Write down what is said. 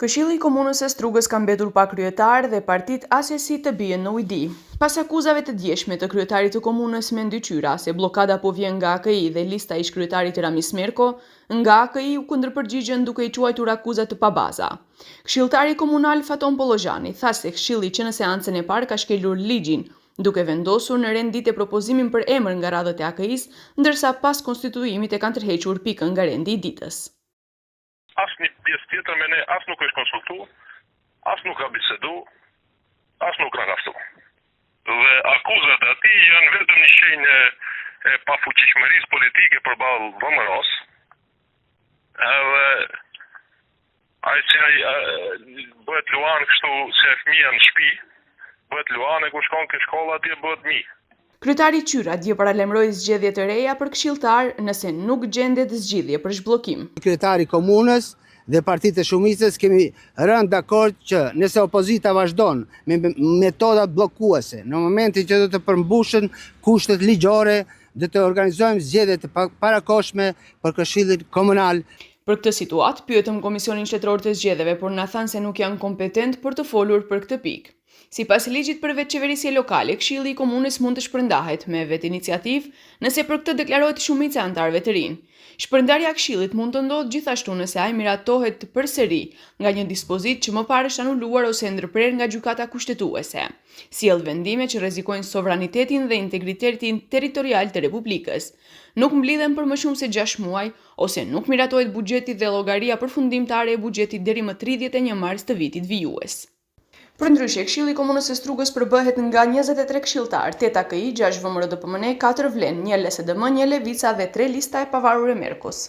Këshilli i Komunës së Strugës ka mbetur pa kryetar dhe partitë assesi të bien në ujdi. Pas akuzave të djeshme të kryetarit të komunës Mendy Qyra se bllokada po vjen nga AKI dhe lista e ish-kryetarit Ramiz Merko, nga AKI u kundërpërgjigjën duke i quajtur akuza të pabaza. Këshilltari komunal Faton Pollozhani tha se këshilli që në seancën e parë ka shkelur ligjin, duke vendosur në rend dite propozimin për emër nga radhët e AKI-së, ndërsa pas konstituimit e kanë tërhequr pikën nga rendi i ditës. Asnjë pjesë tjetër me ne as nuk është konsultu, as nuk ka bisedu, as nuk na ka ftu. Dhe akuzat e atij janë vetëm një shenjë e, e pafuqishmërisë politike përballë VMRO-s. Edhe ai si ai bëhet luan kështu si ai fëmija në shtëpi, bëhet luan e kur shkon ke shkolla atje bëhet mi. Kryetari Qyra dje paralajmëroi zgjedhje të reja për këshilltarë nëse nuk gjendet zgjidhje për zhbllokim. Kryetari i komunës dhe partitë e shumicës kemi rënë dakord që nëse opozita vazhdon me metodat bllokuese, në momentin që do të përmbushen kushtet ligjore, do të organizojmë zgjedhje të parakohshme për Këshillin Komunal. Për këtë situatë, pyetëm Komisionin Shtetëror të Zgjedhjeve, por na thanë se nuk janë kompetentë për të folur për këtë pikë. Sipas Ligjit për Vetëqeverisje Lokale, Këshilli i Komunës mund të shpërndahet me vetiniciativë, nëse për këtë deklarohet shumica e anëtarëve të rinj. Shpërndarja e Këshillit mund të ndodhë gjithashtu nëse ai miratohet përsëri nga një dispozitë që më parë është anuluar ose ndërprerë nga Gjykata Kushtetuese. Sjell vendime që rrezikojnë sovranitetin dhe integritetin territorial të Republikës. Nuk mblidhen për më shumë se gjashtë muaj ose nuk miratohet buxheti dhe llogaria përfundimtare e buxhetit deri më 31 mars të vitit vijues. Përndryshe, Këshilli i Komunës së Strugës përbëhet nga 23 këshilltarë, 8 AKI, 6 VMRO-DPMNE, 4 VLEN, 1 LSDM, 1 Levica dhe 3 lista e pavarur e Merkos.